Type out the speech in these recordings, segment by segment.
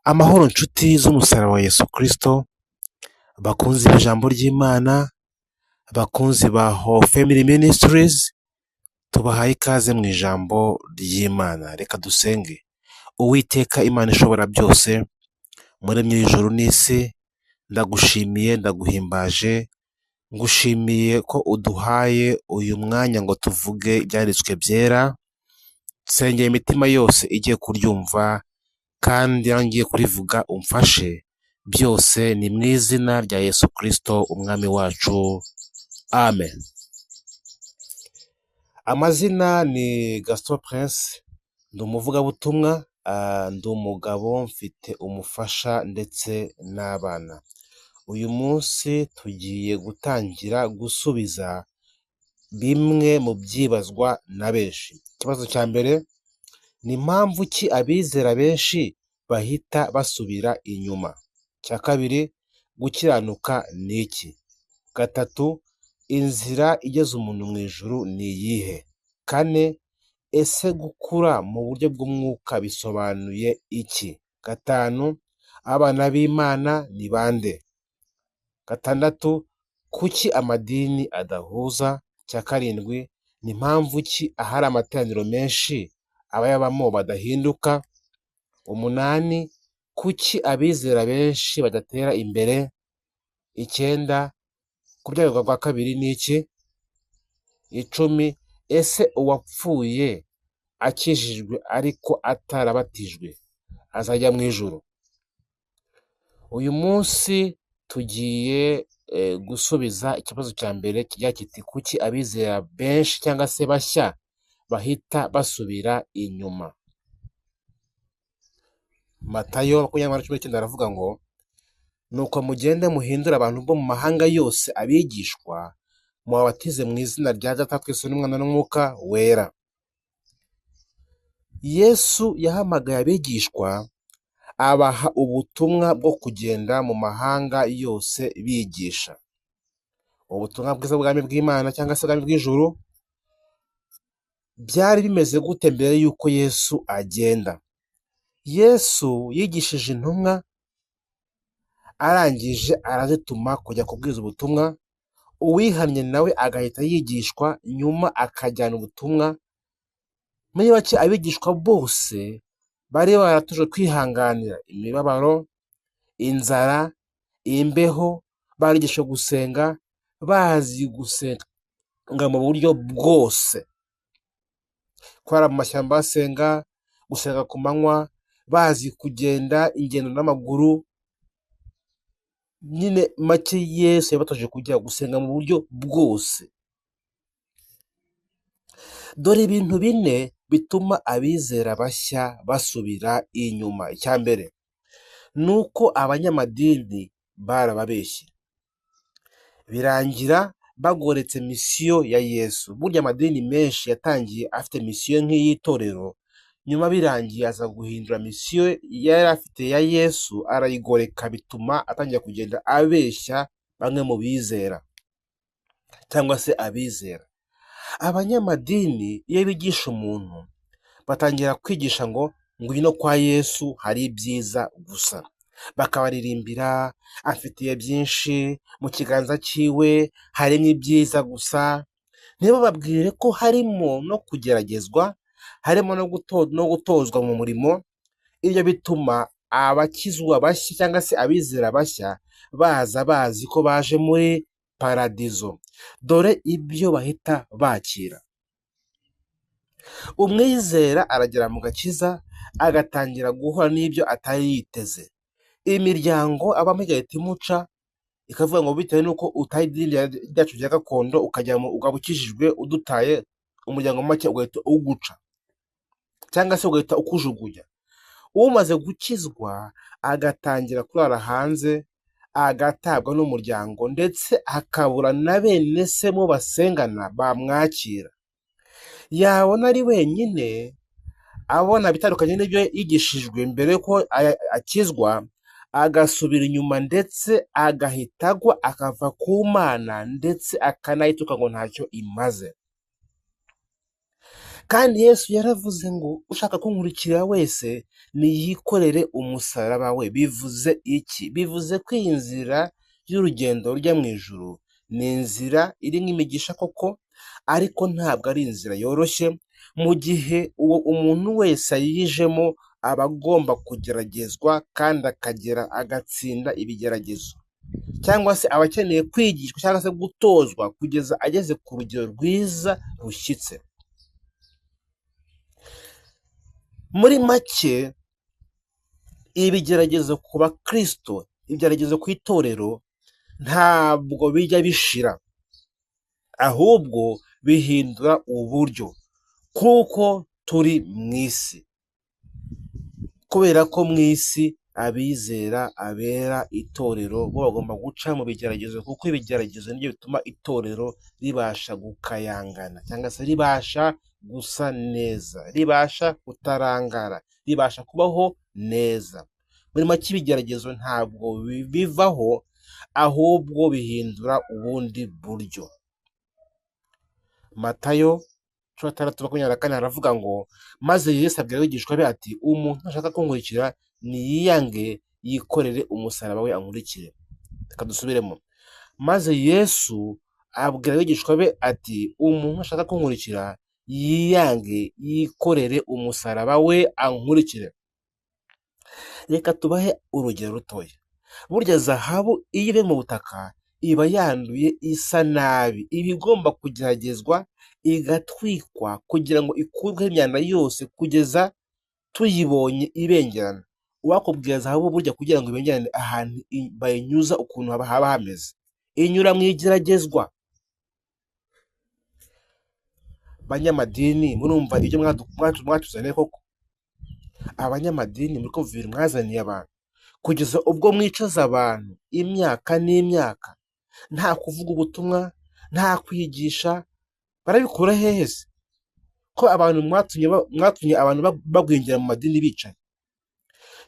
Amahoro nshuti z'umusaraba wa Yesu Kristo, bakunzi b'ijambo ry'Imana, bakunzi ba Hope Family Ministries, tubahaye ikaze mu ijambo ry'Imana. Reka dusenge. Uwiteka Imana ishobora byose, muremyi w'ijuru n'isi, ndagushimiye, ndaguhimbaje, ngushimiye ko uduhaye uyu mwanya ngo tuvuge ibyanditswe byera. Nsengeye imitima yose igiye kuryumva kandi nawe ngiye kurivuga umfashe. Byose ni mu izina rya Yesu Kristo umwami wacu, amen. Amazina ni Gaston Prince, ndi umuvugabutumwa, ndi umugabo, mfite umufasha ndetse n'abana. Uyu munsi tugiye gutangira gusubiza bimwe mu byibazwa na benshi. Ikibazo cya mbere ni mpamvu ki abizera benshi bahita basubira inyuma? Icya kabiri, gukiranuka ni iki? Gatatu, inzira igeza umuntu mu ijuru ni iyihe? Kane, ese gukura mu buryo bw'umwuka bisobanuye iki? Gatanu, abana b'Imana ni bande? Gatandatu, kuki amadini adahuza? Icya karindwi, ni mpamvu ki ahari amateraniro menshi abayabamo badahinduka? Umunani, kuki abizera benshi badatera imbere? Icyenda, kubyarwa bwa kabiri ni iki? 10, ese uwapfuye akijijwe ariko atarabatijwe azajya mu ijuru? Uyu munsi tugiye gusubiza ikibazo cya mbere kigira kiti kuki abizera benshi cyangwa se bashya bahita basubira inyuma? Matayo 20:19 aravuga ngo nuko mugende muhindure abantu bo mu mahanga yose abigishwa, mubabatize mu izina rya Data twese n'Umwana n'Umwuka Wera. Yesu yahamagaye abigishwa abaha ubutumwa bwo kugenda mu mahanga yose bigisha ubutumwa bwiza bw'ubwami bw'Imana cyangwa se ubwami bw'ijuru. Byari bimeze gute mbere y'uko Yesu agenda? Yesu yigishije intumwa, arangije arazituma kujya kubwiriza ubutumwa. Uwihannye nawe agahita yigishwa, nyuma akajyana ubutumwa. Muri make abigishwa bose bari baratujwe kwihanganira imibabaro, inzara, imbeho, barigishijwe gusenga, bazi gusenga mu buryo bwose, kurara mu mashyamba basenga, gusenga ku manywa, bazi kugenda ingendo n'amaguru. Nyine make Yesu yabatoje kujya gusenga mu buryo bwose. Dore ibintu bine bituma abizera bashya basubira inyuma. Icya mbere ni uko abanyamadini barababeshye, birangira bagoretse misiyo ya Yesu. Burya amadini menshi yatangiye afite misiyo nk'iy'itorero, nyuma birangiye aza guhindura misiyo yari afite ya Yesu, arayigoreka, bituma atangira kugenda abeshya bamwe mu bizera cyangwa se abizera. Abanyamadini iyo bigisha umuntu batangira kwigisha ngo ngwino kwa Yesu hari ibyiza gusa, bakabaririmbira afitiye byinshi mu kiganza cyiwe harimo ibyiza gusa, ntibababwire ko harimo no kugeragezwa, harimo no gutozwa mu murimo. Ibyo bituma abakizwa bashya cyangwa se abizera bashya baza bazi ko baje muri paradizo. Dore ibyo bahita bakira. Umwizera aragera mu gakiza agatangira guhura n'ibyo atari yiteze. Imiryango abamo igahita imuca, ikavuga ngo bitewe n'uko utaye idini ryacu rya gakondo ukajya ukaba ukijijwe udutaye, umuryango make ugahita uguca cyangwa se ugahita ukujugunya. Umaze gukizwa agatangira kurara hanze, agatabwa n'umuryango, ndetse akabura na bene se mu basengana bamwakira. Yabona ari wenyine, abona bitandukanye n'ibyo yigishijwe mbere y'uko akizwa, agasubira inyuma ndetse agahita agwa akava ku Mana, ndetse akanayituka ngo ntacyo imaze. Kandi Yesu yaravuze ngo ushaka kunkurikira wese niyikorere umusaraba we. Bivuze iki? Bivuze ko iyi nzira y'urugendo rujya mu ijuru ni inzira irimo imigisha koko, ariko ntabwo ari inzira yoroshye. Mu gihe uwo umuntu wese ayijemo aba agomba kugeragezwa kandi akagera agatsinda ibigeragezo, cyangwa se aba akeneye kwigishwa cyangwa se gutozwa kugeza ageze ku rugero rwiza rushyitse. Muri make, ibigeragezo ku bakristo, ibigeragezo ku itorero ntabwo bijya bishira, ahubwo bihindura uburyo, kuko turi mu isi. Kubera ko mu isi abizera, abera, itorero bo bagomba guca mu bigeragezo, kuko ibigeragezo nibyo bituma itorero ribasha gukayangana cyangwa se ribasha gusa neza, ribasha kutarangara, ribasha kubaho neza. Muri make ibigeragezo ntabwo bivaho, ahubwo bihindura ubundi buryo. Matayo 16:24 haravuga ngo maze Yesu abwira abigishwa be ati umuntu ashaka kunkurikira niyiyange yikorere umusaraba we ankurikire. Reka dusubiremo. Maze Yesu abwira abigishwa be ati umuntu ashaka kunkurikira yiyange yikorere umusaraba we ankurikire. Reka tubahe urugero rutoya. Burya zahabu iyo iri mu butaka iba yanduye isa nabi, iba igomba kugeragezwa igatwikwa kugira ngo ikurweho imyanda yose kugeza tuyibonye ibengerana. Uwakubwira zahabu burya kugira ngo ibengerane ahantu bayinyuza ukuntu haba hameze, inyura mu igeragezwa. Banyamadini murumva ibyo mwatuzaniye koko? Abanyamadini muri kumva ibintu mwazaniye abantu, kugeza ubwo mwicaza abantu imyaka n'imyaka, nta kuvuga ubutumwa, nta kwigisha, barabikura hehe se? Ko abantu mwatumye abantu bagwingira mu madini bicaye.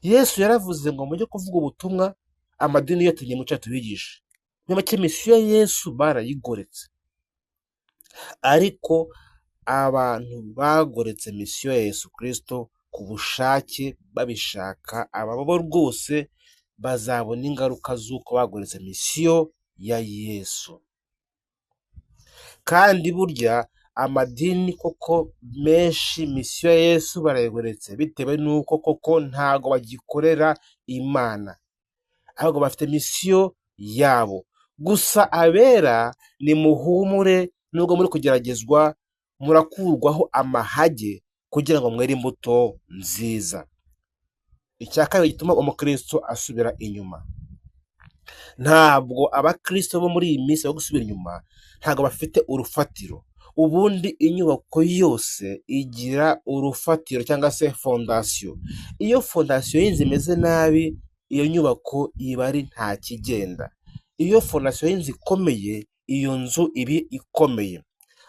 Yesu yaravuze ngo mujye kuvuga ubutumwa, amadini yo tugiye muca tubigishe. Muri make misiyo ya Yesu barayigoretse, ariko abantu bagoretse misiyo ya Yesu Kristo ku bushake babishaka, aba bo rwose bazabona ingaruka z'uko bagoretse misiyo ya Yesu. Kandi burya amadini koko menshi misiyo ya Yesu barayigoretse bitewe n'uko koko ntago bagikorera Imana, ahubwo bafite misiyo yabo. Gusa abera nimuhumure, nubwo muri kugeragezwa murakurwaho amahage kugira ngo mwere imbuto nziza. Icya kabiri gituma umukristo asubira inyuma, ntabwo abakristo bo muri iyi minsi bari gusubira inyuma, ntabwo bafite urufatiro. Ubundi inyubako yose igira urufatiro cyangwa se fondasiyo. Iyo fondasiyo y'inzu imeze nabi, iyo nyubako iba ari nta kigenda. Iyo fondasiyo y'inzu ikomeye, iyo nzu iba ikomeye.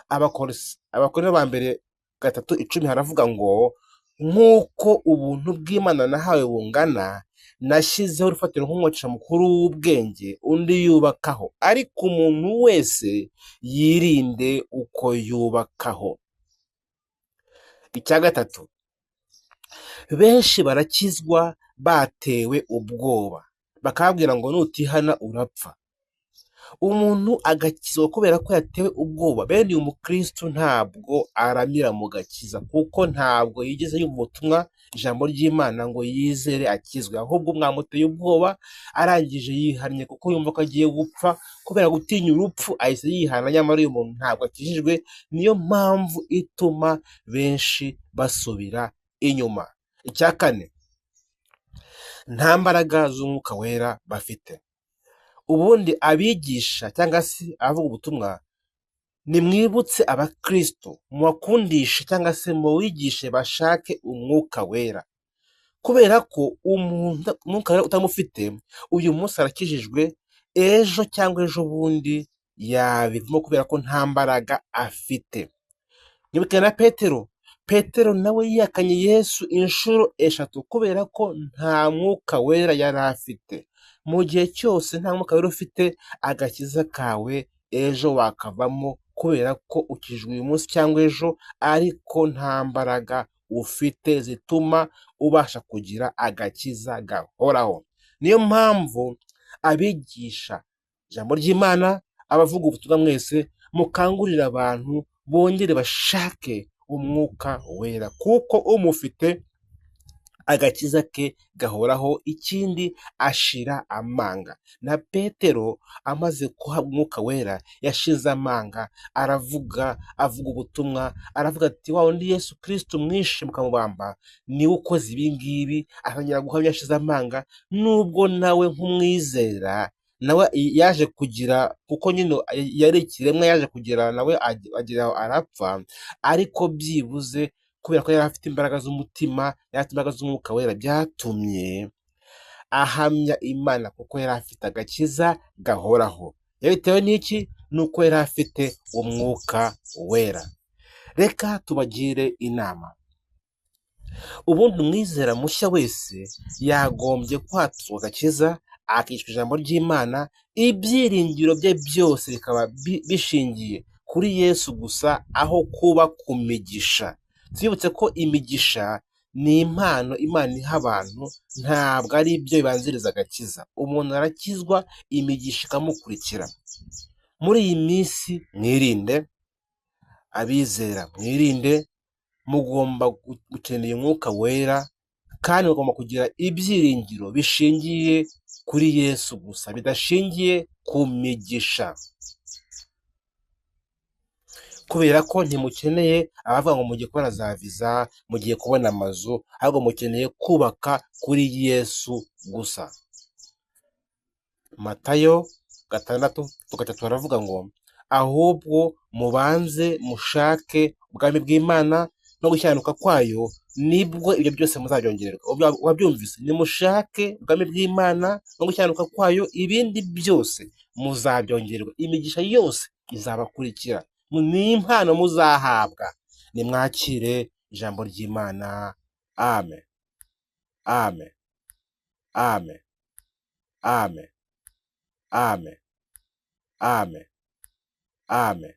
Abakorinto ba mbere 3:10 haravuga ngo nk'uko ubuntu bw'Imana nahawe bungana, nashyizeho urufatiro nk'umwigisha mukuru w'ubwenge, undi yubakaho, ariko umuntu wese yirinde uko yubakaho. Icya gatatu, benshi barakizwa batewe ubwoba, bakababwira ngo nutihana urapfa. Umuntu agakizwa kubera ko yatewe ubwoba. Bene uyu mukristo ntabwo aramira mu gakiza, kuko ntabwo yigeze yumva ubutumwa ijambo ry'Imana ngo yizere akizwe, ahubwo mwamuteye ubwoba arangije yihannye kuko yumva ko agiye gupfa, kubera gutinya urupfu ahise yihana, nyamara uyu muntu ntabwo akijijwe. Niyo mpamvu ituma benshi basubira inyuma. Icya kane, nta mbaraga z'umwuka wera bafite. Ubundi abigisha cyangwa se abavuga ubutumwa, nimwibutse abakristo, mubakundishe cyangwa se mubigishe bashake umwuka wera, kubera ko umuntu umwuka wera utamufite, uyu munsi arakijijwe, ejo cyangwa ejo bundi yabivamo kubera ko nta mbaraga afite. Mwibuke na Petero, Petero nawe yihakanye Yesu inshuro 3 kubera ko nta mwuka wera yari afite. Mu gihe cyose nta mwuka wera ufite, agakiza kawe ejo wakavamo kubera ko ukijwe uyu munsi cyangwa ejo, ariko nta mbaraga ufite zituma ubasha kugira agakiza gahoraho. Niyo mpamvu abigisha ijambo ry'Imana, abavuga ubutumwa mwese, mukangurira abantu bongere bashake umwuka wera, kuko umufite agakiza ke gahoraho, ikindi ashira amanga. Na Petero amaze guhabwa umwuka wera yashize amanga, aravuga, avuga ubutumwa, aravuga ati wa wundi Yesu Kristo mwishe mukamubamba niwe ukoze ibi ngibi, atangira guhamya ashize amanga, nubwo nawe nk'umwizera nawe yaje kugira, kuko nyine yari ikiremwa, yaje kugira nawe agera arapfa, ariko byibuze kubera ko yari afite imbaraga z'umutima, yari afite imbaraga z'umwuka wera, byatumye ahamya Imana kuko yari afite agakiza gahoraho. Yabitewe n'iki? Nuko yari afite umwuka wera. Reka tubagire inama. Ubundi umwizera mushya wese yagombye kwatura agakiza, akicwa ijambo ry'Imana, ibyiringiro bye byose bikaba bishingiye kuri Yesu gusa, aho kuba ku migisha. Twibutse ko imigisha ni impano Imana iha abantu, ntabwo ari ibyo bibanziriza agakiza. Umuntu arakizwa, imigisha ikamukurikira. Muri iyi minsi mwirinde, abizera mwirinde, mugomba gukeneye umwuka wera, kandi mugomba kugira ibyiringiro bishingiye kuri Yesu gusa, bidashingiye ku migisha. Kubera ko ntimukeneye abavuga ngo mugiye kubona za viza, mugiye kubona amazu, ahubwo mukeneye kubaka kuri Yesu gusa. Matayo 6:3 baravuga ngo ahubwo mubanze mushake ubwami bw'Imana no gukiranuka kwayo, nibwo ibyo byose muzabyongererwa. Wabyumvise? Nimushake ubwami bw'Imana no gukiranuka kwayo, ibindi byose muzabyongererwa. Imigisha yose izabakurikira, ni impano muzahabwa. Nimwakire ijambo ry'Imana. Amen, amen, amen, amen, amen, amen, amen, amen.